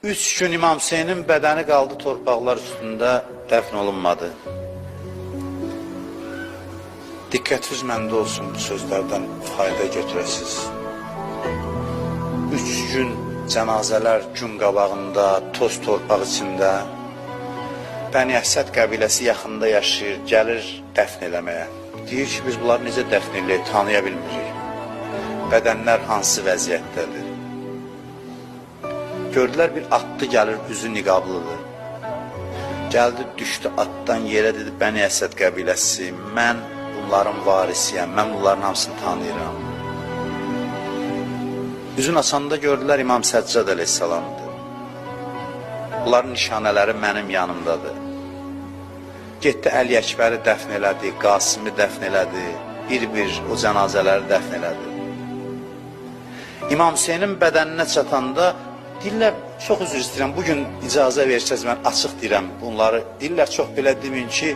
3 gün İmam Hüseynin bədəni qaldı torpaqlar üstündə, dəfn olunmadı. Diqqətiniz məndə olsun, bu sözlərdən fayda götürəsiniz. 3 gün cənazələr gün qabağında, toz torpaq içində. Bəni Əsəd qəbiləsi yaxında yaşayır, gəlir dəfn eləməyə. Deyir ki, biz bunları necə dəfn eləyək, tanıya bilmirik. Bədənlər hansı vəziyyətdədir? Gördülər bir atlı gəlir, üzü niqablıdır. Gəldi, düşdü atdan yerə, dedi: "Bəni Əsəd qəbiləsi, mən bunların varisiyəm, mən bunların hamısını tanıyıram." Üzün açanda gördülər İmam Səccad əleyhissalamdır. Bunların nişanələri mənim yanımdadır. Getdi Əli Əkbəri dəfn elədi, Qasimi dəfn elədi, bir-bir o cənazələri dəfn elədi. İmam Hüseynin bədəninə çatanda deyirlər, çox üzr istəyirəm, bugün icazə versəz mən açıq deyirəm bunları. Deyirlər, çox belə deməyin ki,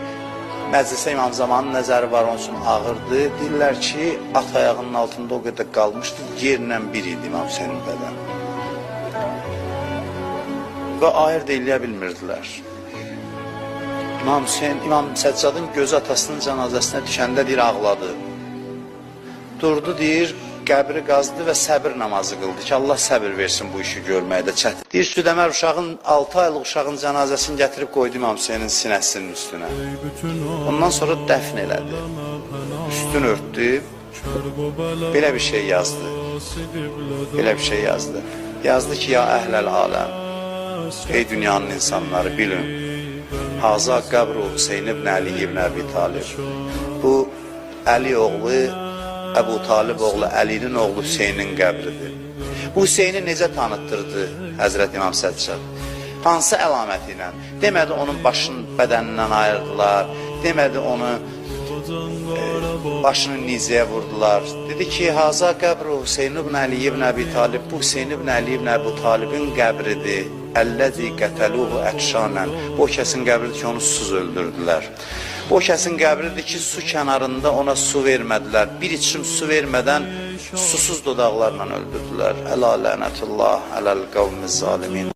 məclisə İmam Zamanın nəzəri var, onun üçün ağırdır. Deyirlər ki, at ayağının altında o qədər qalmışdı, yerlə bir idi İmam Hüseynin bədəni. Və ayırd eləyə bilmirdilər. İmam Hüseyn, İmam Səccadın gözü atasının cənazəsinə düşəndə deyir, ağladı. Durdu, deyir, qəbri qazdı və səbir namazı qıldı ki, Allah səbir versin bu işi görməkdə çətin. Deyir, Südəmər uşağın, 6 aylıq uşağın cənazəsini gətirib qoydu İmam Hüseynin sinəsinin üstünə. Ondan sonra dəfn elədi. Üstünü örtdü. Belə bir şey yazdı. Belə bir şey yazdı. Yazdı ki, ya əhləl aləm. Ey dünyanın insanları, bilin. Haza qəbru Hüseyn ibn Əli ibn Əbi Talib. Bu Əli oğlu Əbu Talib oğlu Əlinin oğlu Hüseynin qəbridir. Bu Hüseyni necə tanıtdırdı Həzrət İmam Səccad? Hansı əlaməti ilə? Demədi onun başını bədənindən ayırdılar. Demədi onu başını nizəyə vurdular. Dedi ki, haza qəbru Hüseyn ibn Əli ibn Əbi Talib. Bu Hüseyn ibn Əli ibn Əbu Talibin qəbridir. Əlləzi qətəluhu ətşanən. Bu o kəsin qəbridir ki, onu susuz öldürdülər. Bu o kəsin qəbridir ki, su kənarında ona su vermədilər. Bir içim su vermədən susuz dodaqlarla öldürdülər. Əla lənətullah ələl qavmi zalimin.